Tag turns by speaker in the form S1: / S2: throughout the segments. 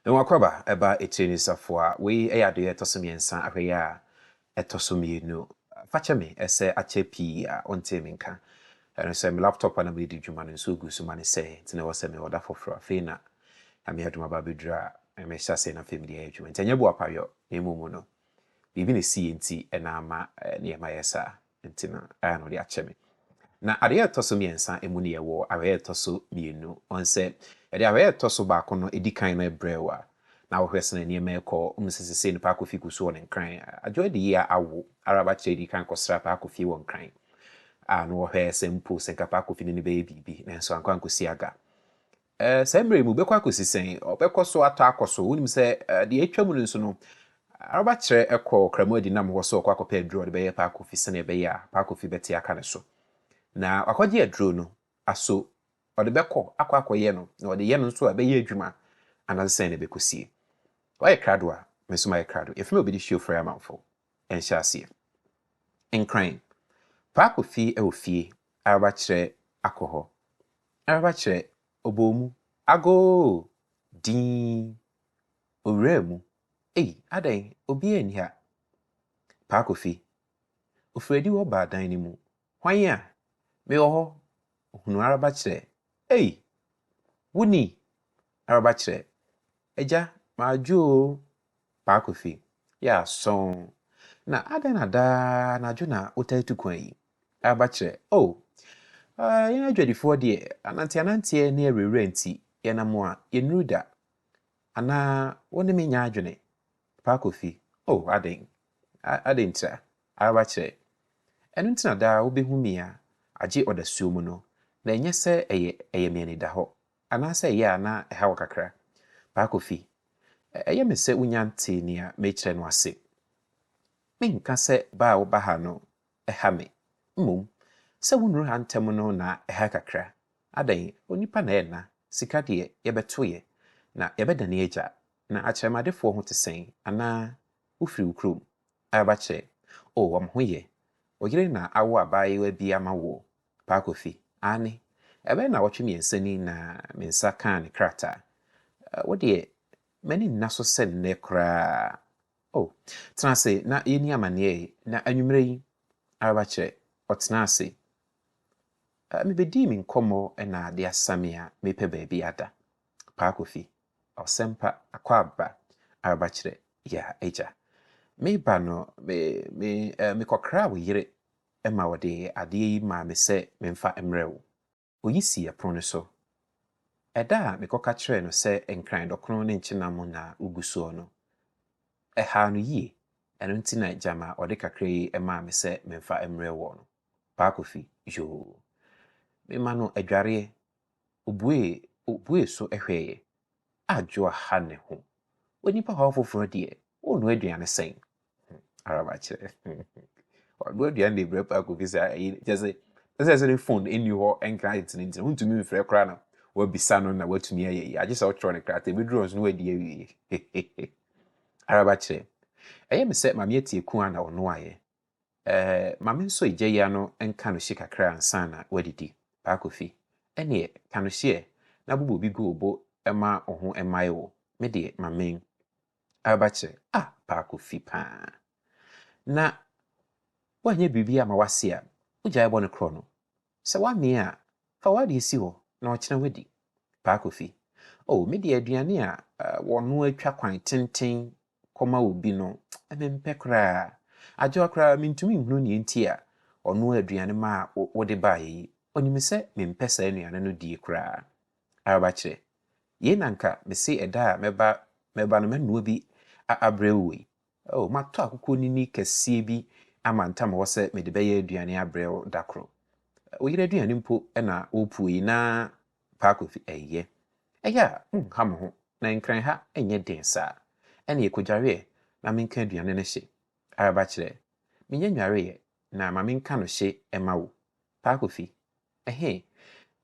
S1: Nwakwaba ɛba etire ne safoa. Wei ɛyɛ adeɛ ɛtɔ so mmiɛnsa, ahwɛ a ɛtɔ so mmienu. Fakyɛ me ɛsɛ akyɛ pii a ɔntee me nka. Ɛno sɛ me laptop a na mede di dwuma no nsuo gu so ma ne sɛ nti na ɛwɔ sɛ mewɔ da foforɔ. Afei na Nyame adom aba abɛduru a mehyɛ aseɛ na afei mede ayɛ adwuma. Nti ɛnyɛ boapayɔ, na mmom no biribi na ɛsiiɛ nti ɛna ama nneɛma yɛ saa. Nti no ɛyɛ na ɔde akyɛ me. Na adeɛ a ɛtɔ so mmiɛnsa mu no, yɛwɔ awerɛ a ɛtɔ so mmienu. Ɔn sɛ yɛde awerɛ a ɛtɔ so baako no ɛdi kan no ɛbrɛ wo a, na wohwɛ sɛ na nneɛma ɛkɔ mu sɛ sesei no Paa Kofi gu so wɔ ne Nkran. Adwo adi yie a awo araba kyerɛ di kan kɔsra Paa Kofi wɔ Nkran a na wɔhwɛ sɛ mpo sɛ nka Paa Kofi ne no bɛyɛ biribi, nanso ankɔ ankɔsi aga. Saa mmerɛ mu bɛkɔ akɔsi sɛn? Ɔbɛkɔ so atɔ akɔ so. Wonim sɛ deɛ atwa mu no nso no, araba kyerɛ ɛkɔ Kramu adi nam hɔ sɛ ɔkɔ akɔpɛ aduro a ɔde bɛyɛ Paa Kofi sɛnea ɛbɛyɛ a Paa Kofi bɛte aka ne so. Na wakɔgye aduro no aso, ɔde bɛkɔ akɔ akɔyɛ no, na ɔde yɛ no nso a, ɛbɛyɛ adwuma anaasɛ sɛn na ɛbɛkɔsie? Wayɛ krado a, me nso mayɛ krado. Yɛfrɛ me Obidi Hyiofrɛ Amanfo. Ɛnhyɛ aseɛ. Nkran. Paa Kofi wɔ fie, araba kyerɛ akɔ hɔ. Araba kyerɛ ɔbɔɔ mu. Agoo! Dinn. Owuraa mu. Ei, adɛn, obiara nni ha. Paa Kofi. Ofiri adi hɔ baa dan no mu. Hwan a? Mewɔ hɔ. Ohunu araba kyerɛ. Ei! Wo ni? Araba kyerɛ. Agya, madwo o. Paa Kofi. Yɛ asɔn. Na adɛn na daa anadwo na wotaa tu kwan yi? Araba kyerɛ. Oh, yɛn adwadifoɔ deɛ, ananteananteɛ ne awurawura nti, yɛnam a yɛnnuru da. Anaa wo ne me nya adwene? Paa Kofi. Oh, adɛn? Adɛn ntira? Araba kyerɛ. Ɛno nti na daa wobɛhu me a agye ɔdasuo mu no, na ɛnyɛ sɛ ɛyɛ me anidahɔ, anaasɛ ɛyɛ a na ɛha wo kakra. Paa Kofi, ɛyɛ me sɛ wonya ntee nea mekyerɛ no ase. Menka sɛ ba a woba ha no ɛha me. Mmom, sɛ wonnuru ha ntɛm no na ɛha kakra. Adɛn, onipa na ɛna, sika deɛ yɛbɛto yɛ, na yɛbɛdane agya. Na akyerɛmadefoɔ ho te sɛn, anaa wofiri wo kurom? Araba kyerɛ. O, wɔn ho yɛ. Wo yere na awo abaayewa bi ama wo. Paa Kofi. Aane. Ɛbɛyɛ 3 nnawɔtwe ni na me nsa kaa ne krataa. Wo deɛ, m'ani nna so sɛ nnɛ koraa. Oh, tena ase na yɛnni amanneɛ yi, na anwummerɛ yi, araba kyerɛ, ɔtena ase. Mebɛdii me nkɔmmɔ na ade asa me a mepɛ baabi ada. Paa Kofi. Ɔsɛmpa, akɔ aba, araba kyerɛ, yɛ agya. Meba no, me, me, mekɔkraa wo yere ma wɔde adeɛ yi maa me sɛ memfa mmerɛ wo. Oyi si ɛpono no so. Ɛda a mekɔka kyerɛɛ no sɛ Nkran dɔkono ne nkyenam na wogu soɔ no, ɛhaa no yie. Ɛno nti na gyama ɔde kakra yi maa me sɛ memfa mmerɛ wɔ no. Paa Kofi, yoo. Mema no adwareɛ. Obue so hwɛeɛ. Adwo aha ne ho. Onipa hɔ foforɔ deɛ, wonnoa aduane sɛn? Araba kyerɛ. Ɔnoa aduane de brɛ Paa Kofi sɛ ɛyi kyɛ sɛ ɛsɛ sɛ ne phone ɛnni hɔ nkra tene nti wontumi mfrɛ koraa na wabisa no na watumi ayɛ yi. Agye sɛ wotwerɛ no krataa, ɛbɛduru nso na wadi awie. Araba kyerɛ. Ɛyɛ me sɛ Maame Atieku a na ɔnoaeɛ. Maame nso egya yi ano nka no hye kakra ansa na wadidi. Paa Kofi. Ɛneɛ, ka no hyeɛ na bobɔ bi gu wo bo ma wo ho mmae wo. Me deɛ, mamen. Araba kyerɛ. Ah, Paa Kofi paa. Na woanyɛ biribi ama wase a, wogyae bɔ no korɔ no. Sɛ woamee a, fa w'adeɛ si hɔ na ɔkyena wadi. Paa Kofi. Oh, me deɛ aduane a wɔno atwa kwan tenten kɔma obi no, mempɛ koraa. Agyewa koraa mentumi nhunu nea nti a ɔno aduane ma a wode baeɛ yi. Onim sɛ mempɛ saa nnuane no die koraa. Araba kyerɛ. Yei na nka mese ɛda a mɛba no mɛnoa bi abrɛ wo yi. Oh, matɔ akokɔ nini kɛseɛ bi ama ntam hɔ sɛ mede bɛyɛ aduane abrɛ wo da koro. Wo yere aduane mpo na wopuo yi na Paa Kofi ɛyɛ. Ɛyɛ a monha mo ho na Nkran ha nyɛ den saa. Ɛne kɔdwareɛ na menka aduane no hye. Araba kyerɛ. Menyɛ nwareeɛ na ma menka no hye ma wo. Paa Kofi. Ɛhe,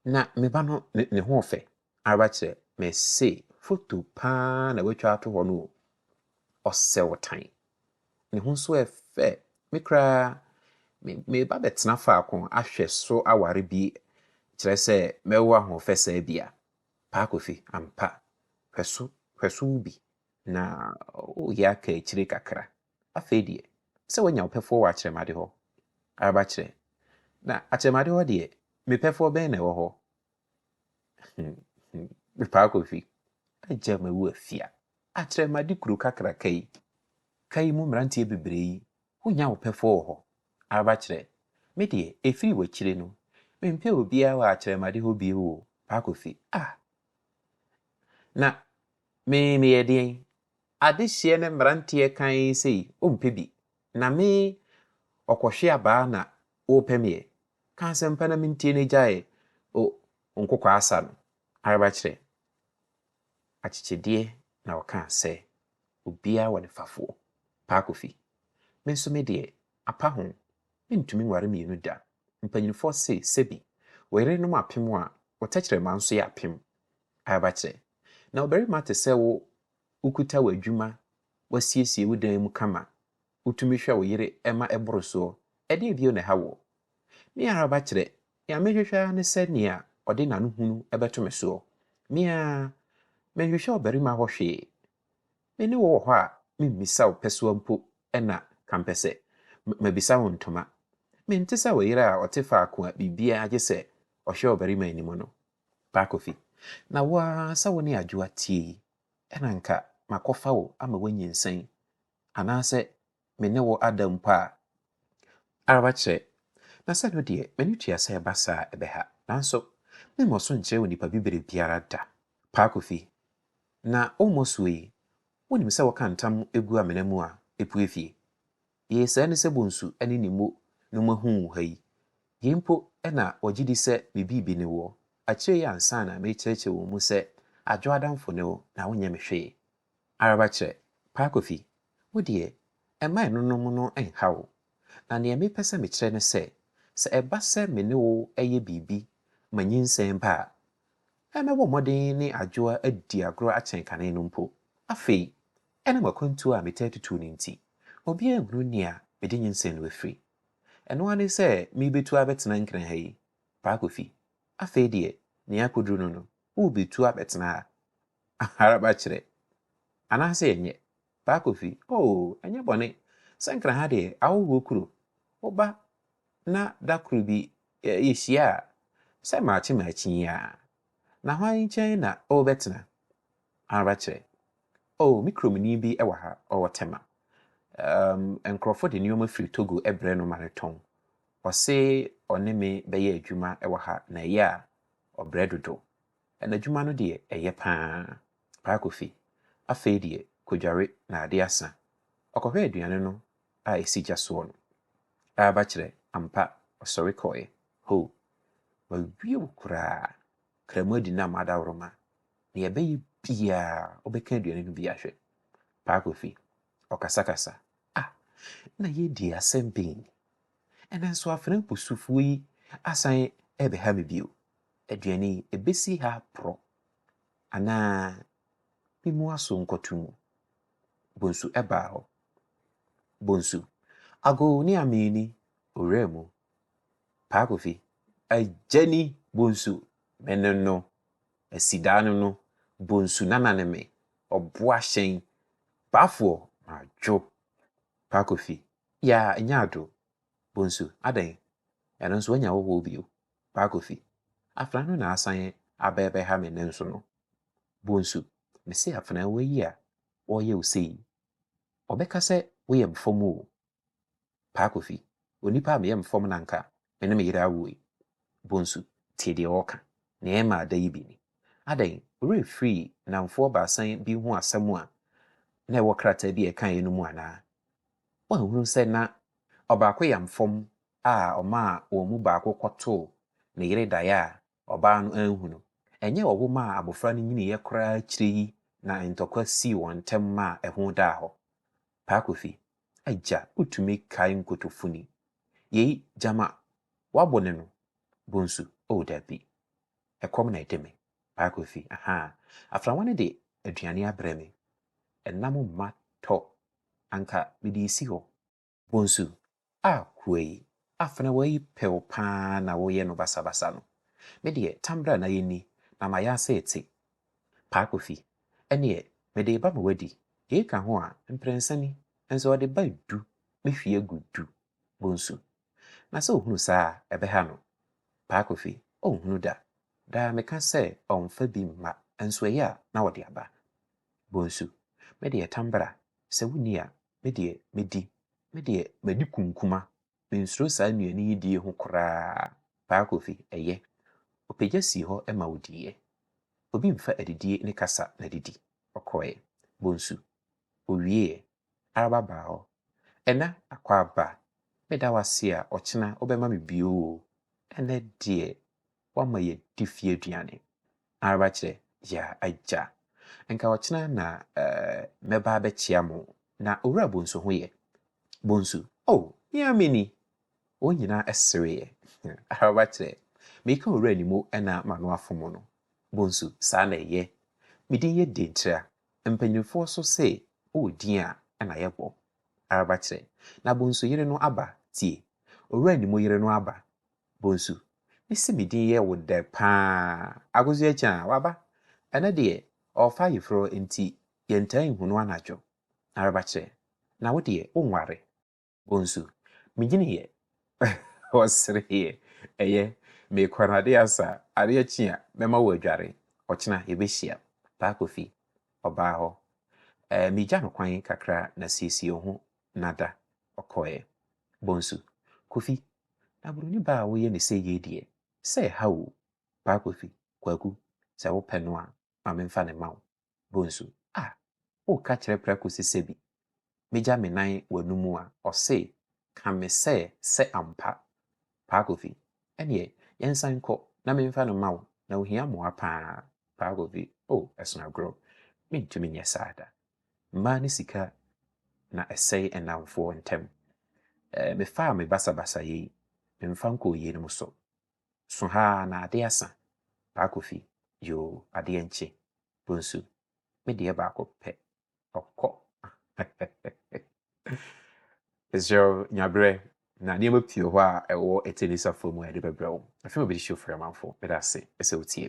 S1: na me ba no ne ho ɔfɛ. Araba kyerɛ. Mese foto paa na watwa ato hɔ no o. Ɔsɛ wo tan. Ne ho nso ɛfɛ. Me koraa, meba bɛtena faako ahwɛ so aware bi kyerɛ sɛ mɛwɔ ahoɔfɛ saa bi a. Paa Kofi, ampa. Hwɛ so Hwɛ so wo bi na woyɛ aka akyire kakra. Afei deɛ, sɛ woanya wo pɛfoɔ wɔ akyerɛmade hɔ. Araba kyerɛ. Na akyerɛmade hɔ deɛ, me pɛfoɔ bɛn na ɛwɔ hɔ? Paa Kofi, agya mawu afia. Akyerɛmade kuro kakraka yi, ka yi mu mmeranteɛ bebree yi, wonya wo pɛfoɔ wɔ hɔ. Araba kyerɛ. Me deɛ, ɛfiri w'akyire no, mempɛ obiara wɔ akyerɛmade hɔ bio o. Paa Kofi, ah! Na me meyɛ deɛn? Adehyeɛ ne mmeranteɛ kann sei, wompɛ bi. Na me ɔkɔhwe abaa na wopɛ meɛ. Ka asɛmpa na mentie na gyae o nkokɔ asa no. Araba kyerɛ. Akyekyedeɛ na ɔkaa sɛ obiara wɔ ne fafoɔ. Paa Kofi, me nso me deɛ, apa ho, mentumi nware mmienu da. Mpanyinfoɔ se sɛbi, wo yerenom apem a, wo tɛkyerɛma nso yɛ apem. Araba kyerɛ. Na ɔbarima te sɛ wo, wokuta w'adwuma, wasiesie wo dan mu kama, wotumi hwɛ wo yere ma ɛboro soɔ, ɛdeɛn bio na ɛha woɔ? Me araba kyerɛ, nea mehwehwɛ ara ne sɛ nea ɔde n'ano hunu bɛto me soɔ. Me ara, menhwehwɛ ɔbarima hɔ hwee. Me ne wo wɔ hɔ a, memmisa wo pɛsoa mpo na kampɛsɛ mabisa wo ntoma. Mente sɛ wo yere a ɔte faako a biribiara gye sɛ ɔhwɛ ɔbarima anim no. Paa Kofi, na wo ara sɛ wo ne Adwoa tie yi, ɛna anka makɔfa wo ama woanyinsɛn anaasɛ me ne wo ada mpo a. Araba kyerɛ, na sɛ no deɛ, m'ani tua sɛ ɛba saa a ɛbɛha. Nanso, memmɔ so nkyerɛ onipa bibire biara da. Paa Kofi, na wommɔ soɔ yi, wonim sɛ wɔka ntam gu amena mu a, ɛpue fie? Yei saa ne sɛ Bonsu ne ne mo no mahu wo ha yi. Yei mpo na wɔgye di sɛ me biribi ne woɔ. Akyire yi ansa na merekyerɛkyerɛ wɔn mu sɛ Adwo adamfo ne wo na wonyɛ me hwee. Araba kyerɛ, Paa Kofi, wo deɛ, mma ɛnonom no nha wo. Na nea mepɛ sɛ mekyerɛ ne sɛ, sɛ ɛba sɛ me ne wo yɛ biribi ma nyinsɛn ba a, mɛbɔ mmɔden ne Adwoa adi agorɔ akyɛn kane no mpo. Afei, ɛnam akwantuo a metaa tutuo no nti, obiara nhunu nea mede nyinsɛn no afiri. Ɛno ara ne sɛ merebɛtu abɛtena Nkran ha yi, Paa Kofi. Afei deɛ, nea akɔduru no no, worebɛtu abɛtena ha. Araba kyerɛ. Anaasɛ ɛnyɛ? Paa Kofi, Oh, ɛnyɛ bɔne. Sɛ Nkran ha deɛ, ahɔhoɔ kuro. Woba na da koro bi yɛhyia a, sɛ maakye maakyi yi ara. Na hwan nkyɛn na worebɛtena? Araba kyerɛ. Oh, me kuromni bi wɔ ha, ɔwɔ Tema. Um, nkurɔfo de nneɛma firi Togo brɛ no ma no tɔn. Ɔse ɔne me bɛyɛ adwuma wɔ ha na ɛyɛ a ɔbrɛ dodo. Ɛna adwuma no deɛ ɛyɛ paa. Paa Kofi, afei deɛ kɔdware na ade asa. Ɔkɔhwɛ aduane no a ɛsi gya soɔ no. Araba kyerɛ, ampa, ɔsɔre kɔeɛ. Ho, mawie wo koraa. Kramu adi nam adaworoma. Nea ɛbɛyɛ biara, wobɛka aduane no bi ahwɛ. Paa Kofi, ɔkasakasa. Ah, na yɛdi asɛm bɛn ni? Ɛnɛ nso afena mposufoɔ yi asan ɛrebɛha me bio. Aduane yi, ɛbɛsi ha porɔ anaa memmua so nkɔto mu? Bonsu ɛbaa hɔ. Bonsu, Agow ne Amini, owura mu. Paa Kofi, Agya ni, Bonsu, me ne no, asidaa no no, Bonsu nana ne me, ɔboa hyɛn, Baafoɔ, madwo. Paa Kofi, Yaa, ɛnyɛ ado. Bonsu, adɛn? Ɛno nso woanya wo hɔ bio. Paa Kofi, afena no na asan aba ɛbɛha me nnɛ nso no. Bonsu, mese afena wei a ɔreyɛ wo sei, ɔbɛka sɛ woyɛ mfam o. Paa Kofi, onipa a meyɛ mfam na anka me ne me yere awo yi. Bonsu, tie deɛ ɔreka. Nea ɛma ada yi bi ni. Adɛn, wo werɛ firii nnamfoɔ baasa bi ho asɛm a na ɛwɔ krataa bi a ɛkaeɛ no mu anaa? Woanhunu sɛ na ɔbaako yam fam a ɔmaa wɔn mu baako kɔtoo ne yere daeɛ a ɔbaa no anhu no? Ɛnyɛ ɔwo maa abɔfra no nyiniiɛ koraa akyire yi na ntɔkwa sii wɔn ntam maa ɛho daa hɔ. Paa Kofi, agya, wotumi kae nkotofoni. Yei, gyama woabɔ ne no? Bonsu, oh dabi. Ɛkɔm na ɛde me. Paa Kofi, aha, afrawa no de aduane abrɛ me. Ɛnam mma tɔ, anka mede esi hɔ. Bonsu, a kua yi, afenawa yi pɛw paa na woyɛ no basabasa no. Me deɛ, tambra na yɛnni, na mayɛ ase ete. Paa Kofi, ɛneɛ, Mede reba ma woadi. Yei ka ho a, mprɛnsa ni, nso ɔde ba du, mɛhwie agu du. Bonsu. Na sɛ ɔhunu saa a, ɛbɛha no. Paa Kofi, ɔnhunu da. Daa meka sɛ ɔmfa bi mma, nso ɛyɛ a na ɔde aba. Bonsu. Me deɛ tambra, sɛ wonni a, me deɛ mɛdi. Me deɛ m'ani kunkuma. Mensuro saa nnuane yi die ho koraa. Paa Kofi, ɛyɛ. Ɔpagya sii hɔ ma ɔdiiɛ. Obi mfa adidie ne kasa na didi. Ɔkɔeɛ. Bonsu. Ɔwieeɛ. Araba baa hɔ. Ɛna, akwaaba. Meda wo ase a ɔkyena wobɛma me bio o. Ɛnnɛ deɛ woama yɛadi fie aduane. Araba kyerɛ, yaa agya. Nka ɔkyena na eh, mɛba abɛkyea mo. Na Owura Bonsu ho yɛ? Bonsu, oh, me ara meni. Wɔn nyinaa sereeɛ. Araba kyerɛ, meka Owura Nimo na m'ano afom no. Bonsu, saa na ɛyɛ. Me din yɛ Denkyira. Mpanyinfoɔ so se wowɔ din a ɛna yɛbɔ. Araba kyerɛ, na Bonsu yere no aba, tie. Owura Nimo yere no aba. Bonsu, mese me din yɛ wo dɛ paa. Akosua Kyan, waba? Ɛnɛ deɛ, ɔrefa ayeforɔ nti yɛntaa nhu no anadwo. Araba kyerɛ, na wo deɛ wonware? Bonsu, menyiniiɛ. Ɔsereeɛ. Ɛyɛ, merekɔ no adeɛ asa. Adeɛ kye a, mɛma wo adware. Ɔkyena yɛbɛhyia. Paa Kofi, ɔbaa hɔ. Ɛɛ, megya no kwan kakra na siesie wo ho na da. Ɔkɔeɛ. Bonsu, Kofi, na buroni baa a woyɛ ne sɛ yei deɛ, sɛ ɛha wo o. Paa Kofi, Kwaku, sɛ wopɛ no a, ma memfa no mma wo. Bonsu, ah, woka kyerɛ prɛko sɛ sɛbi megya me nan w'anomu a, ɔse ka me sɛ sɛ ampa. Paa Kofi, ɛneɛ yɛnsan nkɔ na memfa no mma wo, na ohia mmoa paa. Paa Kofi, oh, ɛsono agorɔ. Mentumi nyɛ saa da. Mmaa ne sika na ɛsɛe nnamfoɔ ntam. Eh, mefaa me basabasayɛ yi, memfa nkɔɔ yeinom so. So ha na ade asa. Paa Kofi, yoo, adeɛ nkye. Bonsu, me deɛ baako pɛ. Ɔkɔ. Mesrɛ wo, nya berɛ na nneɛma pii wɔ hɔ a ɛwɔ Ɛtɛnisafo mu a yɛde bɛbrɛ wo. Afei ma bɛde hyɛ ofiri amanfo. Meda ase sɛ wotie.